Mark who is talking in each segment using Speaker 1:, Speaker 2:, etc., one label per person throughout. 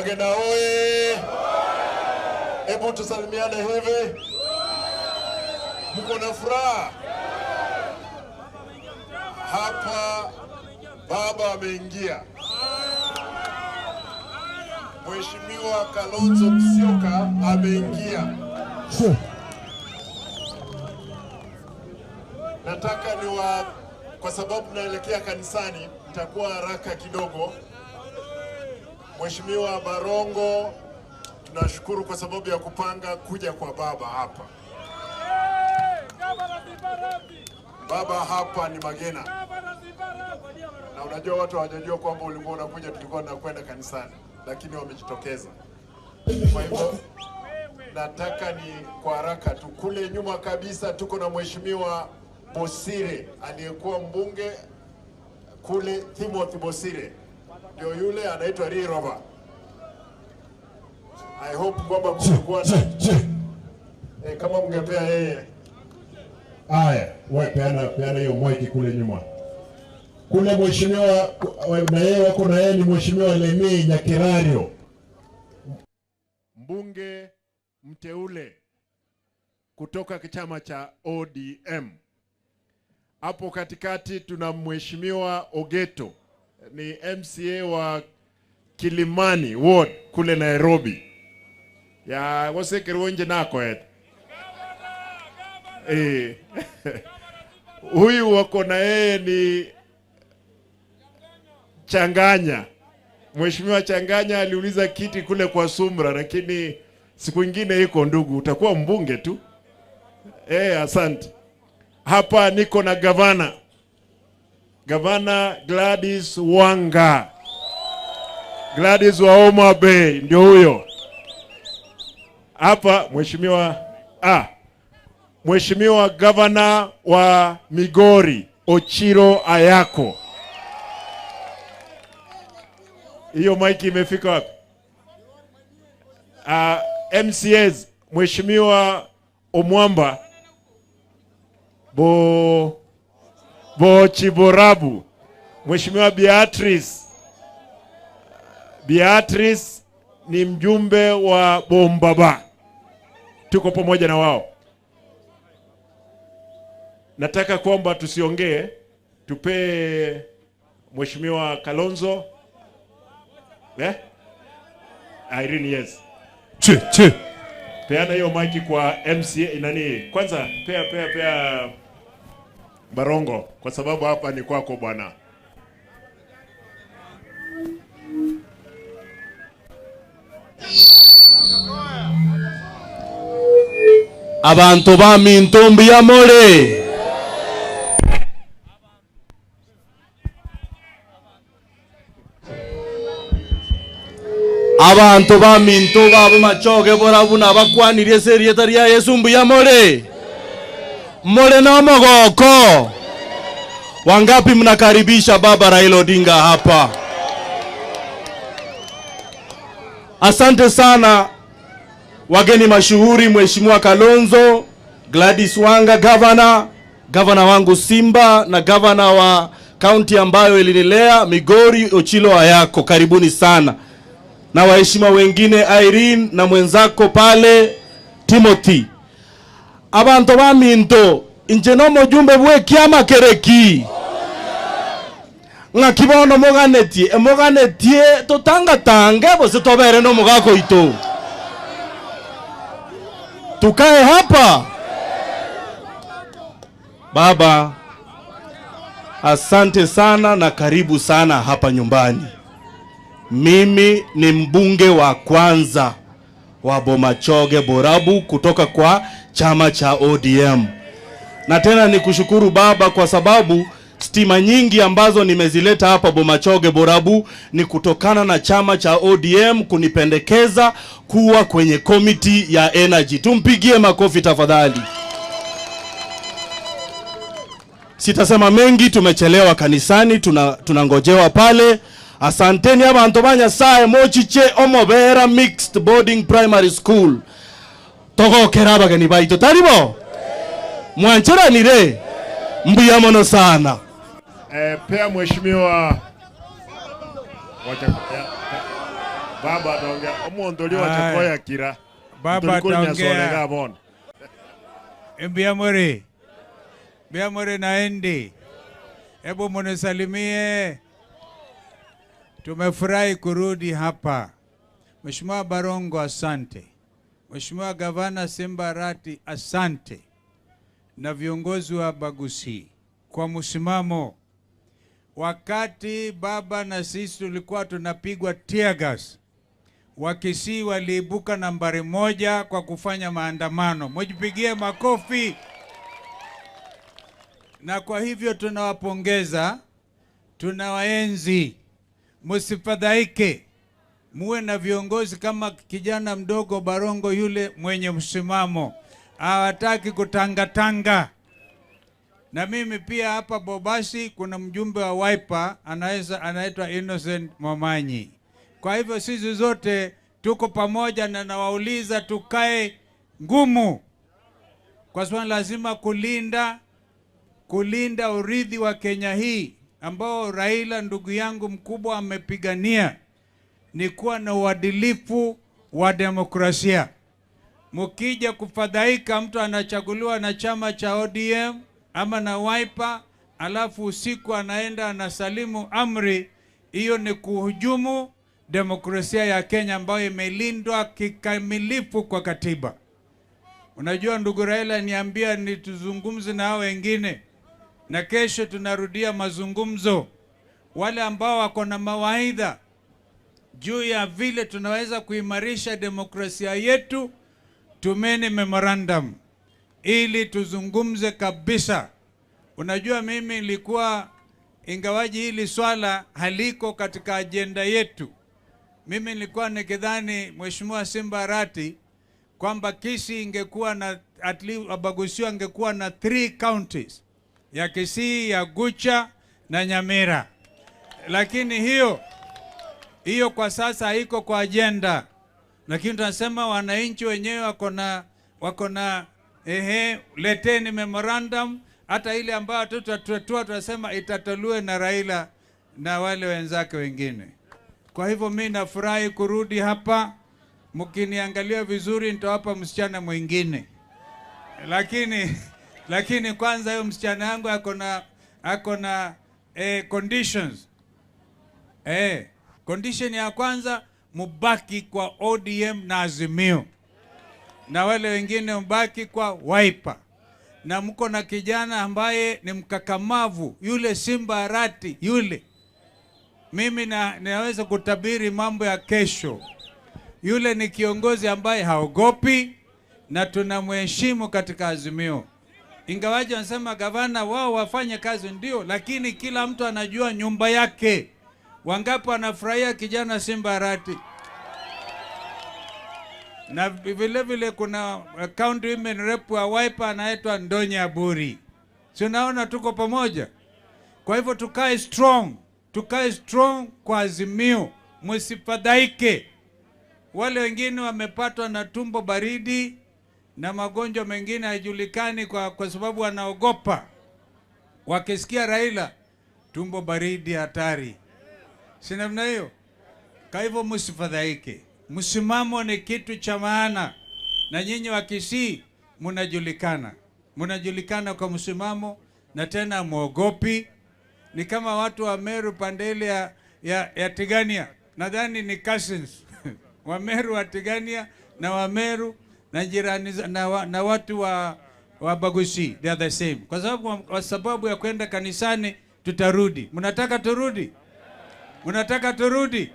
Speaker 1: Magena oye! Hebu tusalimiane hivi. Mko na furaha? Hapa baba ameingia. Mheshimiwa Kalonzo Musyoka ameingia. Nataka kwa sababu naelekea kanisani, nitakuwa haraka kidogo. Mheshimiwa Barongo, tunashukuru kwa sababu ya kupanga kuja kwa baba hapa. Baba hapa ni Magena. Na unajua watu hawajajua kwamba ulikuwa unakuja, tulikuwa tunakwenda kanisani, lakini wamejitokeza. Kwa hivyo nataka ni kwa haraka tu. Kule nyuma kabisa tuko na Mheshimiwa Bosire aliyekuwa mbunge kule, Timothy Bosire. Ndio yule anaitwa Riroba. I hope kwamba mtakuwa na kama mngepea yeye. Haya, wewe peana hiyo mic kule nyuma. Kule mheshimiwa na yeye wako na yeye ni Mheshimiwa Lemmy Nyakerario, mbunge mteule kutoka chama cha ODM. Hapo katikati tuna Mheshimiwa Ogeto, ni MCA wa Kilimani Ward kule Nairobi. Ya wasekerwonje nako et. Huyu wako na yeye ni Changanya. Mheshimiwa Changanya aliuliza kiti kule kwa Sumra, lakini siku nyingine iko ndugu, utakuwa mbunge tu. Asante. Hapa niko na gavana. Gavana Gladys Wanga. Gladys wa Homa Bay ndio huyo. Hapa Mheshimiwa gavana wa Migori Ochiro Ayako. Hiyo mic imefika wapi? MCAs Mheshimiwa Omwamba Bochiborabu, Mheshimiwa Beatrice ni mjumbe wa Bombaba, tuko pamoja na wao. Nataka kwamba tusiongee, tupe Mheshimiwa Kalonzo Irene, yes.
Speaker 2: Che.
Speaker 1: Peana hiyo mic kwa MCA nani? Kwanza pea Barongo, kwa sababu hapa ni kwako bwana.
Speaker 2: Abantu ba mintumbi ya more. Abantu ba minto babo machoge borabu na bakwanirie serieta ria Yesu mbuya more. More na mogoko. Wangapi mnakaribisha baba Raila Odinga hapa? Asante sana wageni mashuhuri, Mheshimiwa Kalonzo, Gladys Wanga governor, governor wangu Simba na governor wa county ambayo ilinilea Migori Ochilo Ayako, karibuni sana. Na waheshimiwa wengine Irene na mwenzako pale Timothy. Abantu ba minto inje no mujumbe bwe kiama kereki. Ngakibono moganetie, emoganetie totanga tange bose tobere no mugako ito. Tukae hapa. Baba, asante sana na karibu sana hapa nyumbani. Mimi ni mbunge wa kwanza wa Bomachoge Borabu kutoka kwa chama cha ODM. Na tena ni kushukuru baba kwa sababu stima nyingi ambazo nimezileta hapa Bomachoge Borabu ni kutokana na chama cha ODM kunipendekeza kuwa kwenye committee ya energy. Tumpigie makofi tafadhali. Sitasema mengi, tumechelewa kanisani, tunangojewa pale. Asanteni abantu ba Nyasaye mochiche Omobera Mixed Boarding Primary School. Togokera abageni baito taribo. Mwancheranire mbuya mono sana.
Speaker 1: Pea mheshimiwa wacha. Baba ataongea. Omonto wa
Speaker 3: Aya.
Speaker 1: Chakoya kira.
Speaker 3: Baba
Speaker 1: Tulikuwa
Speaker 3: ataongea.
Speaker 1: nyasolega bona.
Speaker 3: Mbiamore. Mbiamore naendi. Hebu munisalimie. Tumefurahi kurudi hapa. Mheshimiwa Barongo, asante. Mheshimiwa Gavana Simba Arati, asante, na viongozi wa Bagusi kwa msimamo. Wakati baba na sisi tulikuwa tunapigwa tear gas, Wakisii waliibuka nambari 1 kwa kufanya maandamano. Mujipigie makofi. Na kwa hivyo tunawapongeza, tunawaenzi. Msifadhaike, muwe na viongozi kama kijana mdogo Barongo yule mwenye msimamo, hawataki kutangatanga. Na mimi pia hapa Bobasi kuna mjumbe wa Wiper anaitwa Innocent Momanyi. Kwa hivyo sisi zote tuko pamoja, na nawauliza tukae ngumu, kwa sababu lazima kulinda urithi wa Kenya hii ambao Raila ndugu yangu mkubwa amepigania, ni kuwa na uadilifu wa demokrasia. Mukija kufadhaika, mtu anachaguliwa na chama cha ODM ama na Wiper, alafu usiku anaenda anasalimu amri, hiyo ni kuhujumu demokrasia ya Kenya ambayo imelindwa kikamilifu kwa katiba. Unajua ndugu Raila niambia ni tuzungumze na hao wengine, na kesho tunarudia mazungumzo. Wale ambao wako na mawaidha juu ya vile tunaweza kuimarisha demokrasia yetu, tumeni memorandum ili tuzungumze kabisa. Unajua mimi nilikuwa, ingawaji hili swala haliko katika ajenda yetu, mimi nilikuwa nikidhani Mheshimiwa Simba Arati kwamba Kisii ingekuwa na at least Abagusi angekuwa na 3 counties, ya Kisii, ya Gucha na Nyamira, lakini hiyo kwa sasa haiko kwa agenda. Lakini tunasema wananchi wenyewe wako na leteni memorandum, hata ile ambayo tutatoa tunasema itatolewe na Raila na wale wenzake wengine. Kwa hivyo mimi nafurahi kurudi hapa. Mkiniangalia vizuri nitawapa msichana mwingine. Lakini kwanza hiyo msichana yangu ako na conditions. Condition ya kwanza, mubaki kwa ODM na Azimio, na wale wengine mbaki kwa Wiper. Na mko na kijana ambaye ni mkakamavu, yule Simba Arati yule. Mimi naweza kutabiri mambo ya kesho. Yule ni kiongozi ambaye haogopi na tunamheshimu katika Azimio. Ingawaje wanasema gavana wao wafanye kazi ndio, lakini kila mtu anajua nyumba yake. Wangapi wanafurahia kijana Simba Arati? Na vile vile kuna county women rep wa Wiper anaitwa Ndonya Aburi. Si unaona tuko pamoja? Kwa hivyo tukae strong, tukae strong kwa Azimio, msifadhaike. Wale wengine wamepatwa na tumbo baridi na magonjwa mengine hayajulikani kwa sababu wanaogopa. Wakisikia Raila, tumbo baridi hatari. Si namna hiyo? Kwa hivyo msifadhaike. Msimamo ni kitu cha maana. Na nyinyi wa Kisii mnajulikana. Mnajulikana kwa msimamo na tena muogopi. Ni kama watu wa Meru pande ile ya Tigania. Nadhani ni cousins. Wa Meru wa Tigania na wa Meru na jirani na watu wa Bagusi, they are the same. Kwa sababu ya kwenda kanisani tutarudi. Mnataka turudi? Mnataka turudi?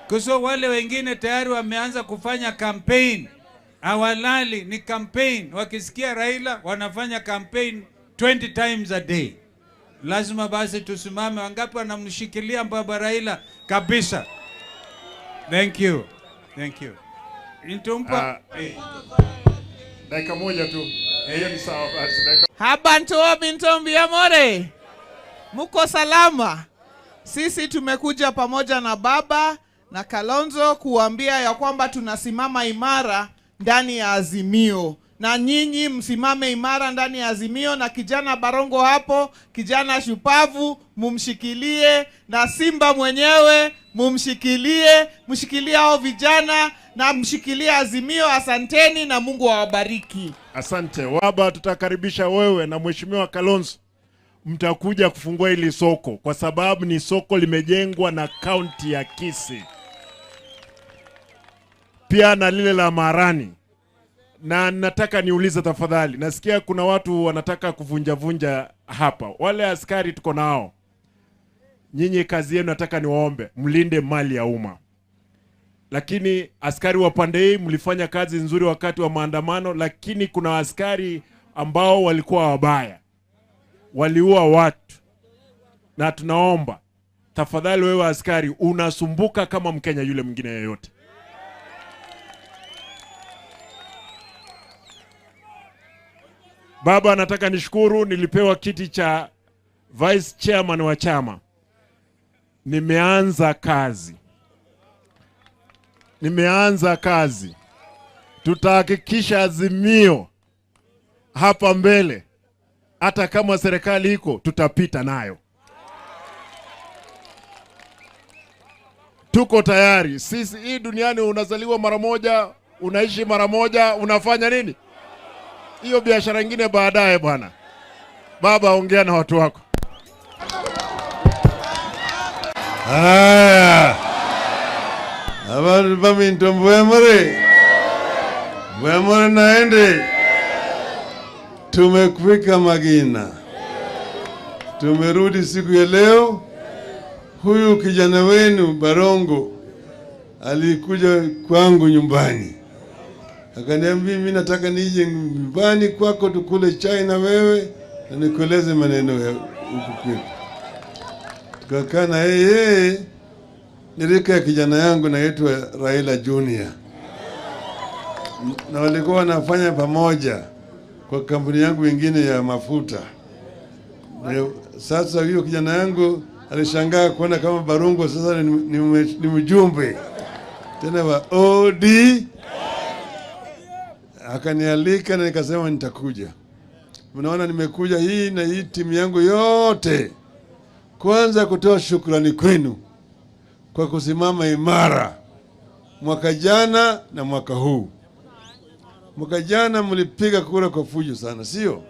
Speaker 3: Kwa sababu wale wengine tayari wameanza kufanya campaign. Hawalali, ni campaign. Wakisikia Raila wanafanya campaign 20 times a day. Lazima basi tusimame. Wangapi wanamshikilia baba Raila kabisa? Thank you. Thank you. Nitumpa
Speaker 1: Dakika moja tu. Hiyo ni sawa basi. Dakika
Speaker 4: Habantu bintombi amore. Muko salama? Sisi tumekuja pamoja na baba na Kalonzo kuambia ya kwamba tunasimama imara ndani ya Azimio. Na nyinyi msimame imara ndani ya Azimio, na kijana Barongo hapo, kijana shupavu, mumshikilie, na Simba mwenyewe mumshikilie, mshikilie hao vijana na mshikilie Azimio. Asanteni na Mungu awabariki.
Speaker 1: Asante Waba, tutakaribisha wewe na Mheshimiwa Kalonzo, mtakuja kufungua hili soko kwa sababu ni soko limejengwa na kaunti ya Kisii, pia na lile la Marani. Na nataka niulize tafadhali, nasikia kuna watu wanataka kuvunja hapa. Wale askari tuko nao, nyinyi kazi yenu nataka niwaombe mlinde mali ya umma. Lakini askari wa pande hii mlifanya kazi nzuri wakati wa maandamano, lakini kuna askari ambao walikuwa wabaya, waliua watu. Na tunaomba tafadhali, wewe askari unasumbuka kama Mkenya yule mwingine yeyote. Baba, nataka nishukuru, nilipewa kiti cha vice chairman wa chama. Nimeanza kazi. Nimeanza kazi. Tutahakikisha Azimio hapa mbele, hata kama serikali iko, tutapita nayo. Tuko tayari. Sisi hii duniani unazaliwa mara moja, unaishi mara moja, unafanya nini? Hiyo biashara nyingine baadaye bwana. Baba, ongea na watu wako.
Speaker 5: Haya. Abantu baminto mbwemore. Mbwemore naende. Tumekufika Magina. Tumerudi siku ya leo. Huyu kijana wenu Barongo alikuja kwangu nyumbani. Akaniambia mimi nataka nije nyumbani kwako tukule chai na wewe na nikueleze maneno ya huku kwetu. Tukakaa na yeye, nilika ya kijana yangu naitwa Raila Junior. Na walikuwa wanafanya pamoja kwa kampuni yangu nyingine ya mafuta. Sasa huyo kijana yangu alishangaa kuona kama Barongo sasa ni mjumbe tena wa OD. Akanialika na nikasema nitakuja. Mnaona nimekuja hii na hii timu yangu yote. Kwanza kutoa shukrani kwenu kwa kusimama imara mwaka jana na mwaka huu. Mwaka jana mlipiga kura kwa fujo sana, sio?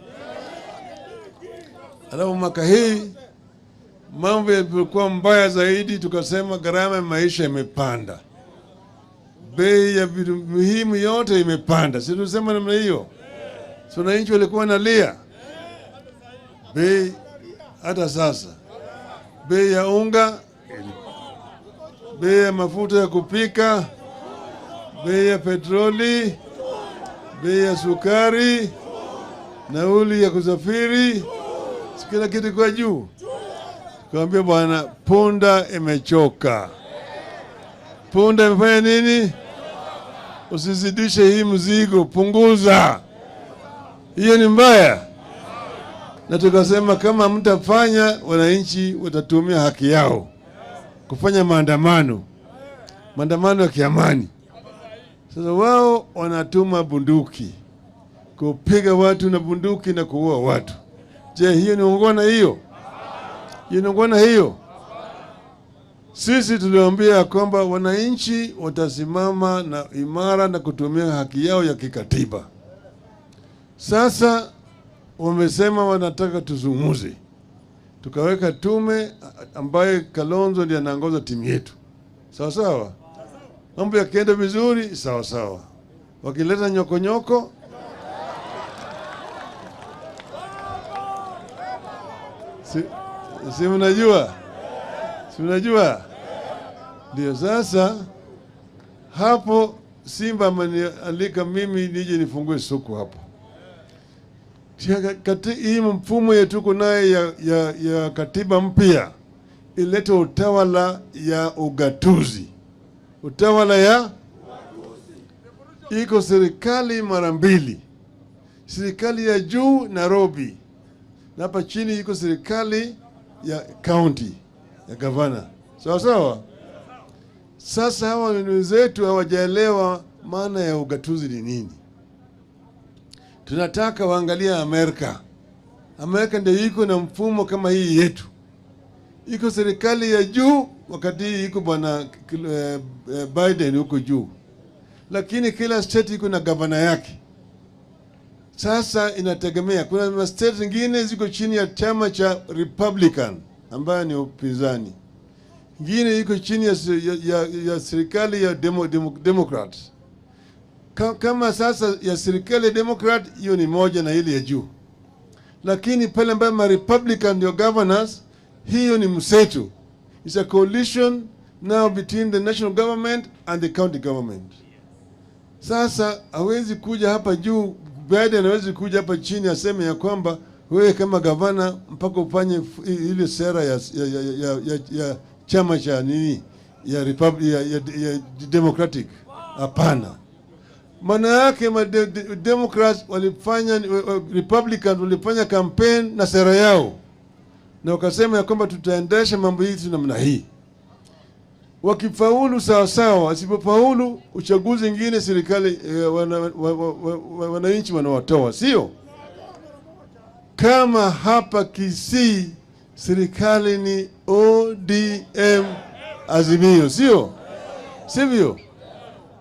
Speaker 5: Alafu mwaka hii mambo yalikuwa mbaya zaidi, tukasema gharama ya maisha imepanda, bei ya vitu muhimu yote imepanda. Si tunasema namna hiyo? So wananchi walikuwa wanalia bei. Hata sasa bei ya unga, bei ya mafuta ya kupika, bei ya petroli, bei ya sukari, nauli ya kusafiri, kila kitu kwa juu. Tukamwambia bwana, punda imechoka. Punda imefanya nini? Usizidishe hii mzigo, punguza. Hiyo ni mbaya. Na tukasema kama mtafanya, wananchi watatumia haki yao kufanya maandamano, maandamano ya kiamani. Sasa wao wanatuma bunduki kupiga watu na bunduki na kuua watu. Je, hiyo ni ungwana hiyo? Hiyo ni ungwana hiyo? Sisi tuliwaambia kwamba wananchi watasimama na imara na kutumia haki yao ya kikatiba. Sasa wamesema wanataka tuzungumze. Tukaweka tume ambaye Kalonzo ndiye anaongoza timu yetu. Sawa sawa? Mambo yakienda vizuri, sawa sawa. Wakileta nyoko nyoko, si mnajua? Si mnajua? Ndio sasa hapo Simba amenialika mimi nije nifungue soko hapo. Hii mfumo yetu tuko naye ya katiba mpya ilete utawala ya ugatuzi. Utawala ya iko serikali mara mbili. Serikali ya juu Nairobi, na hapa chini iko serikali ya county ya gavana. Sawa sawa? Sasa hawa wenzetu hawajaelewa maana ya ugatuzi ni nini. Tunataka waangalie Amerika. Amerika ndio iko na mfumo kama hii yetu. Iko serikali ya juu, wakati hii iko bwana Biden huko juu, lakini kila state iko na gavana yake. Sasa inategemea, kuna state zingine ziko chini ya chama cha Republican ambayo ni upinzani, ingine iko chini ya serikali ya Democrat. Kama sasa ya serikali ya Democrat, hiyo ni moja na ile ya juu, lakini pale ambayo ma Republican ndio governors, hiyo ni mseto. It's a coalition now between the national government and the county government. Sasa hawezi kuja hapa juu, Biden hawezi kuja hapa chini aseme ya kwamba wewe kama gavana mpaka ufanye ile sera ya chama cha nini ya Republic, ya Democratic. Hapana. Maana yake Democrats walifanya, Republicans walifanya campaign na sera yao, na wakasema ya kwamba tutaendesha mambo hii namna hii. Wakifaulu sawa sawa, wasipofaulu uchaguzi mwingine serikali wananchi wanawatoa, sio? Kama hapa Kisii serikali ni ODM Azimio, sio? Sivyo?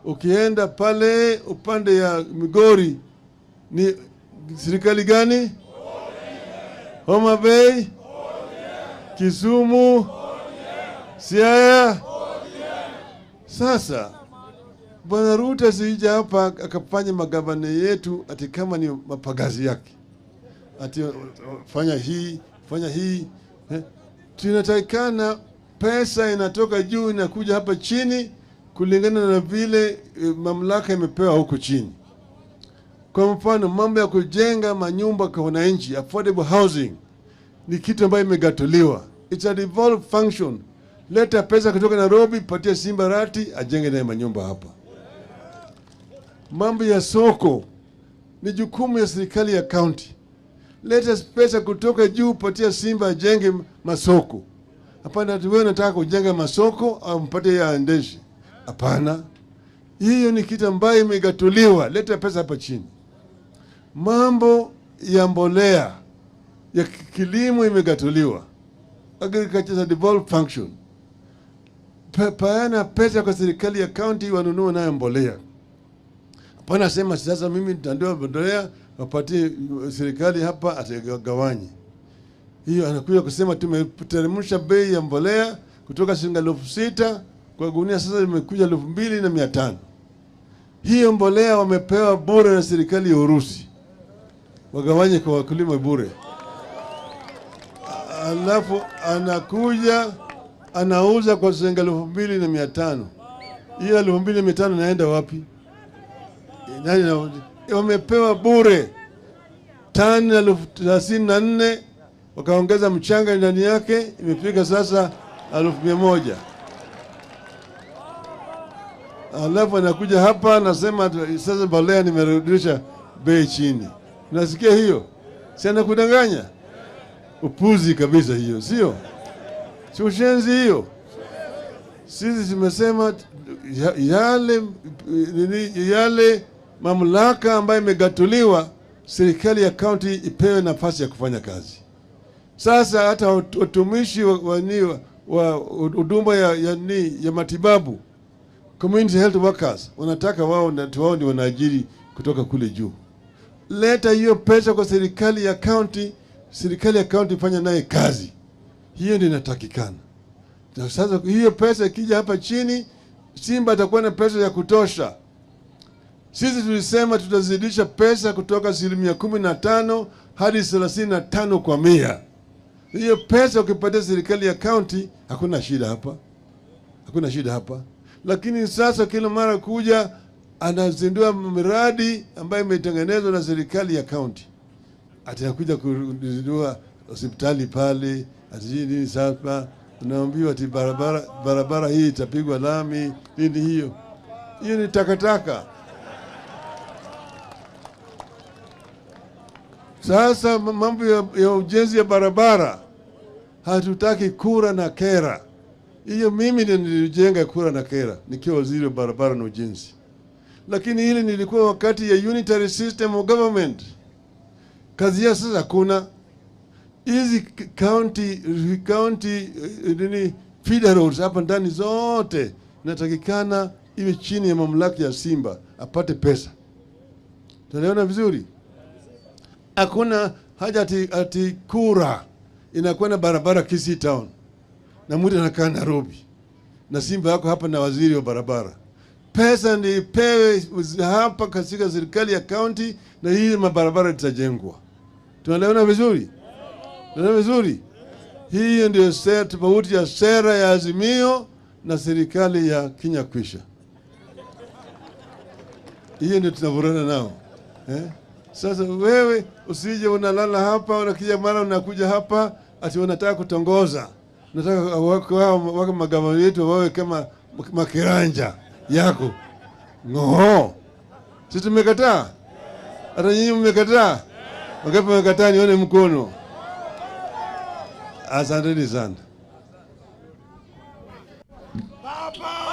Speaker 5: Ukienda pale upande ya Migori ni serikali gani? Homa Bay, Kisumu, Siaya. Sasa Bwana Ruto asije hapa akafanya magavana yetu ati kama ni mapagazi yake, ati fanya hii, fanya hii. Tunatakikana pesa inatoka juu inakuja hapa chini kulingana na vile mamlaka imepewa huku chini. Kwa mfano, mambo ya kujenga manyumba kwa wananchi, affordable housing, ni kitu ambayo imegatuliwa. It's a devolved function. Leta pesa kutoka Nairobi, patia Simba Rati ajenge naye manyumba hapa. Mambo ya soko ni jukumu ya serikali ya county. Leta pesa kutoka juu, patia Simba ajenge masoko. Hapana, wewe unataka kujenga masoko au mpatie aendeshe? Hapana. Hiyo ni kitu ambayo imegatuliwa. Leta pesa hapa chini. Mambo ya mbolea ya kilimo imegatuliwa. Agriculture is a devolved function. Peana pesa kwa serikali ya county wanunue nayo mbolea. Hapana sema sasa mimi nitaondoa mbolea wapatie serikali hapa atagawanye. Hiyo anakuja kusema tumeteremsha bei ya mbolea kutoka shilingi 6,000 kwa gunia, sasa imekuja 2,500. Hiyo mbolea wamepewa bure na serikali ya Urusi, wagawanye kwa wakulima bure. Alafu anakuja anauza kwa shilingi 2,500. Hiyo 2,500 inaenda wapi? Nani wamepewa bure tani 34,000, wakaongeza mchanga ndani yake, imefika sasa 100,000. Alafu anakuja hapa anasema sasa mbolea nimerudisha bei chini. Unasikia hiyo? Si anakudanganya? Upuzi kabisa hiyo, sio? Si ushenzi hiyo? Sisi tumesema yale mamlaka ambayo imegatuliwa, serikali ya county ipewe nafasi ya kufanya kazi. Sasa hata watumishi wa huduma ya matibabu, community health workers, wanataka wao ndio wanaajiri kutoka kule juu. Leta hiyo pesa kwa serikali ya county, serikali ya county fanya naye kazi. Hiyo ndio inatakikana. Na sasa hiyo pesa ikija hapa chini, Simba atakuwa na pesa ya kutosha. Sisi tulisema tutazidisha pesa kutoka 15% hadi 35 kwa 100. Hiyo pesa ukipatia serikali ya county, hakuna shida hapa. Hakuna shida hapa. Lakini sasa kila mara kuja anazindua miradi ambayo imetengenezwa na serikali ya county. Atakuja kuzindua hospitali pale, atijini nini sasa, unaambiwa ati barabara hii itapigwa lami, nini hiyo. Hiyo ni takataka. Sasa mambo ya ujenzi ya barabara, hatutaki kura na kera. Hiyo mimi ndio nilijenga kura na kera nikiwa waziri wa barabara na ujenzi. Lakini hili nilikuwa wakati ya unitary system of government. Kazi yao sasa hakuna. Hizi county nini feeder roads hapa ndani zote inatakikana iwe chini ya mamlaka ya Simba apate pesa. Tunaelewana vizuri? Hakuna haja ati kura inakuwa na barabara Kisii town na mtu anakaa Nairobi na Simba yako hapa na waziri wa barabara. Pesa ndio ipewe hapa katika serikali ya county na hii mabarabara itajengwa. Tunaelewana vizuri? Tunaelewana vizuri? Hiyo ndio sera, tofauti ya sera ya Azimio na serikali ya Kenya Kwisha. Hiyo ndio tunavurana nao. Sasa wewe usije unalala hapa, unakuja mara unakuja hapa ati unataka kutongoza. Nataka wako magavana yetu wawe kama makiranja yako. No. Sisi tumekataa. Hata nyinyi mmekataa. Wangapi wamekataa nione mkono? Asanteni sana.
Speaker 6: Baba.